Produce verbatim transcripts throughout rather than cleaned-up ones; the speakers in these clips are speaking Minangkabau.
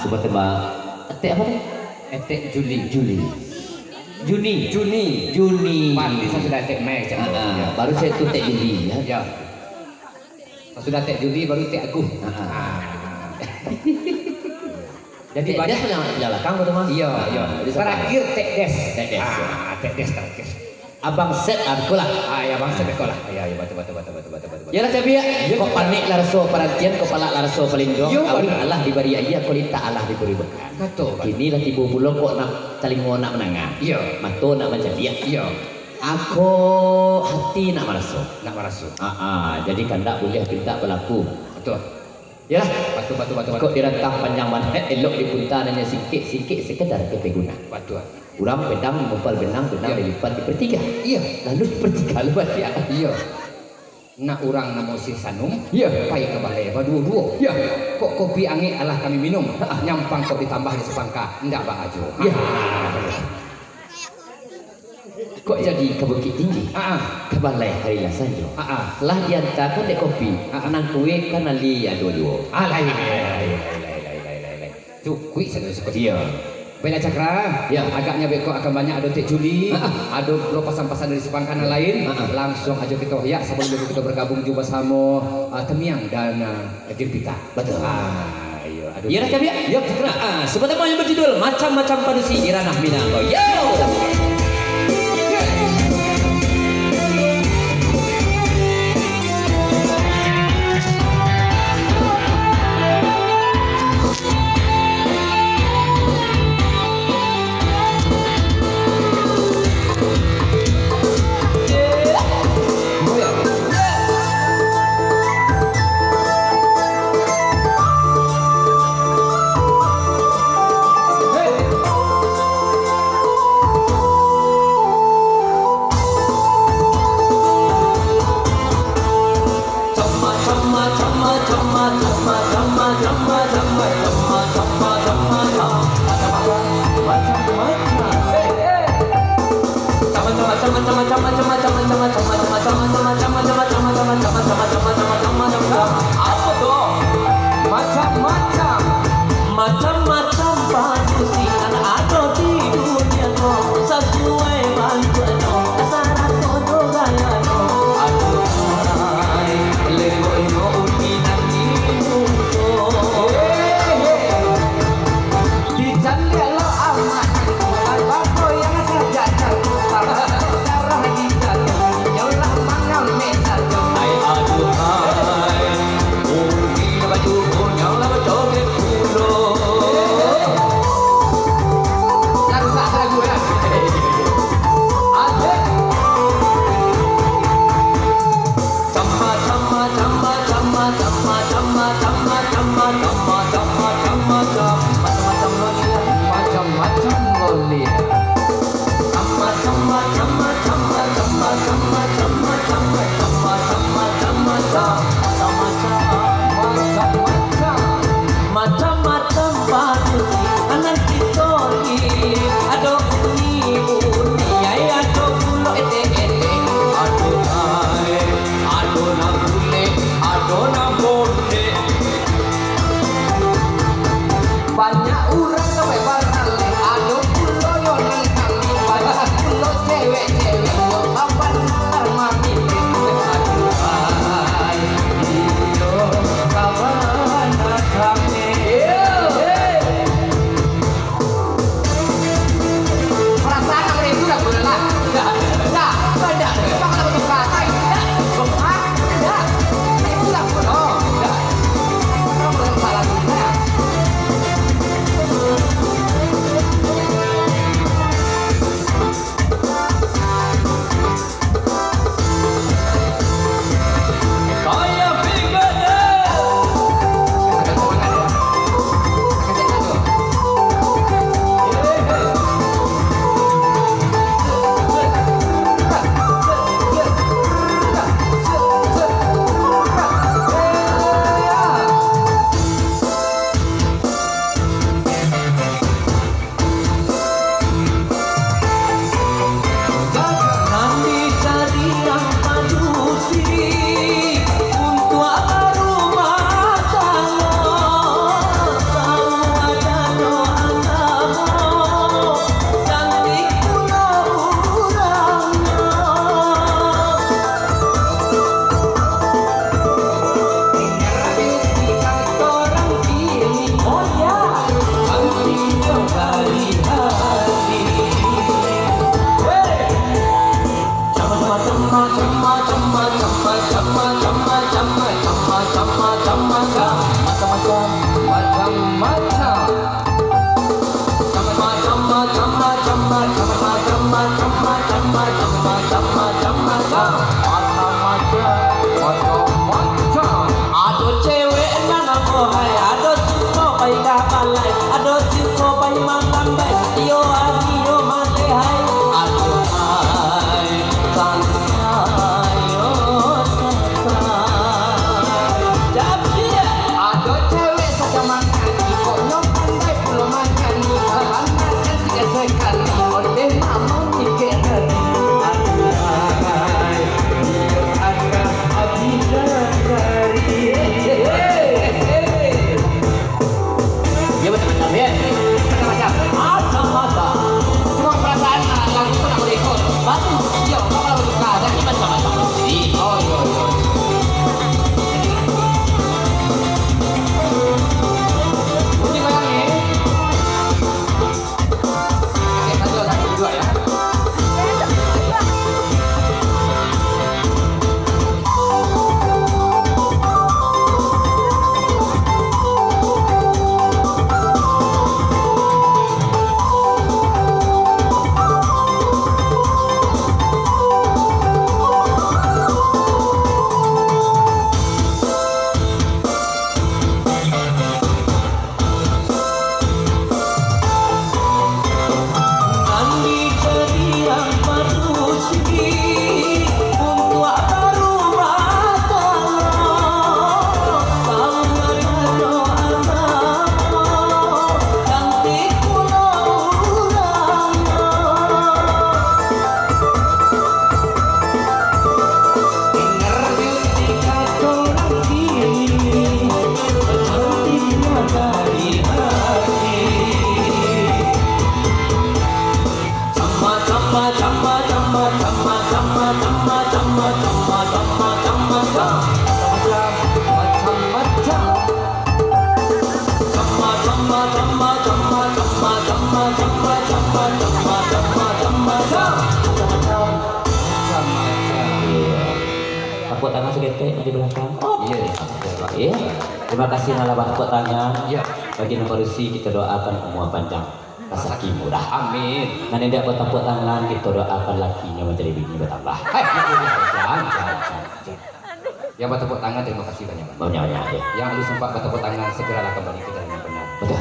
Cuma tembak. Tek apa tu? Etek Juli. Juli. Juni. Juni. Juni. Pan, di sana sudah Etek Mei, cak tu. Ah, ah. Ya. Baru saya tu Tek Juli, ya. Ya. Sudah Tek Juli, baru Tek Agung. Ah, ah. Ah. Jadi Tek banyak Des punya, punya belakang tu, Mas. Iya, ah, iya. Jadi siapa? Terakhir Tek Des. Tek Des, ah, ya. Tek Des terakhir. Abang Sep, ah, beko lah. Ah, ya, Abang Sep, beko lah. Ya, ya, betul, betul, betul. Yalah, Cabiak. Yo, kok Cabiak. Panik lah raso parantian, kok palak lah raso palinggang. Yo, awik betul. Alah dibari aia, kok litak alah dibari bakan. Betul, betul. Kini lah tibo pulo kok nak talingo nak mandanga. Iyo. Mato nak mancaliak. Iyo. Ako hati nak maraso. Nak maraso. Ah, ah, jadi kandak buliah pintak balaku. Betul. Yalah. Betul, betul, betul, betul. Kok dirantang panjang bana, elok dipunta, nan nyo singkek-singkek sakadar kepeng guna. Betul. Urang bedang, mumpal benang, benang, iyo, dilipat dipartiga. Iyo. Lalu dipartiga lo baliak. Iyo. Nak urang namo si Sanum, iyo, pai ka balai baduo-duo. Iyo. Kok kopi angek alah kami minum, ha-ah, nyampang kok ditambah di sapangka, indak baa juo. Iyo. Ah. Kok jadi ka Bukittinggi? Ha-ah. Ka balai hari lah sanjo. Ha-ah. Lah diantakan dek kopi, ha-ah, nan kuek ka nali ado juo. Ah, lain, lain, lain. Cukuik sajo, cukuik. Iyo. Baiklah, Cakra. Iyo. Agaknya beko akan banyak ado Tek Juli, ha-ah, ado pulo pasan-pasan dari sapangka nan lain. Ha-ah. Langsuang ajo kito, ya, sabalum kito bagabung jo basamo, ah, Temiang dan, ah, Gempita. Betul. Ah, iyo, ado. Iyo dah, Cabiak. Iyo, Cakra. Ah, ah, sebuah tema yang berjudul Macam-Macam Padusi di Ranah Minangkabau. Yo! Apo tu? Macam-macam. Macam-macam padusi nan ado di dunia ko, sasuai bantuaknyo, sarato jo gayanyo. Aduhai, lengkoknyo uni nan di muko. Dicaliak lo amak, bako yang saja darah di dalam, yang lah mangamek sajo. Ai aduhai, uni lah baju, yang lah bacoget pulo. Yang tak lagu, ya. Asik. Macam-macam lo dia. Macam-macam. Macam-macam padusi, anak kito ni, ado uni-uni, ai ado pulo etek-etek. Ado lai, ado nan bulek, ado nan bondek. Banyak urang sampai baralek, ado pulo yo nan kambing, banyak pulo cewek-cewek yo, kaban nan mamilih. Aduhai. Iyo, kawan kami. Iyo, hei. Dah balai, ado siko payi malambai, iyo ari iyo malehai. Aduhai, sangsayo, sangsayo. Ado cewek sajaman nyo, ikonyo pandai pulo manyanyi, sabana cantik sakali, ondeh nak mamikek hati. Aduhai, iyo akan abih dari. Iyo, macam-macam, yo. Macam-macam. Macam-macam. Cuma perasaan, ah, lagu tu nak boleh ikut. Bagus. Iyo, kalau lagu tu kan, tapi macam-macam. Oh, iyo, iyo. Bunyi goyang ni. Oke, satu, satu, dua, yo. Nan dijadian padusi untuak barumah tangga, tangga jo agamo, cantik pulo urangnyo. Macam-macam. Iyo. Tapuak tangan saketek di balakang. Oh. Iyo, iyo. Iyo. Terima kasih nan lah batapuak tangan. Iyo. Bagi nan barusi, kita doakan umur panjang, rasaki murah. Amin. Nan indak batapuak tangan, kita doakan lakinyo mancari bini batambah. Hai, jangan, jangan, jangan. Yang batapuak tangan, terima kasih banyak. Banyak-banyak, yo. Yang alun sempat batapuak tangan, segeralah kembali ke jalan yang benar. Betul.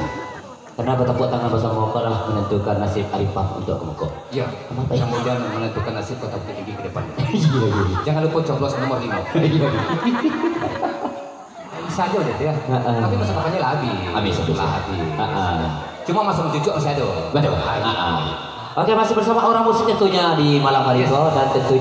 Karena batapuak tangan basamo ko lah menentukan nasib Arifah untuk ka muko. Ya, kemudian menentukan nasib Kota Bukittinggi ke depan. Iya, iya, iya. Jangan lupa coblos nomor lima. Iya, iya. Bisa aja udah dia. Heeh. Tapi masa kampanye lah habis. Habis, habis. Lah habis. Heeh. Cuma masa mencucuk masih ada. Betul. Ah, iya. Heeh. Oke, masih bersama Orang Musik tentunya di malam hari ko, dan tentunya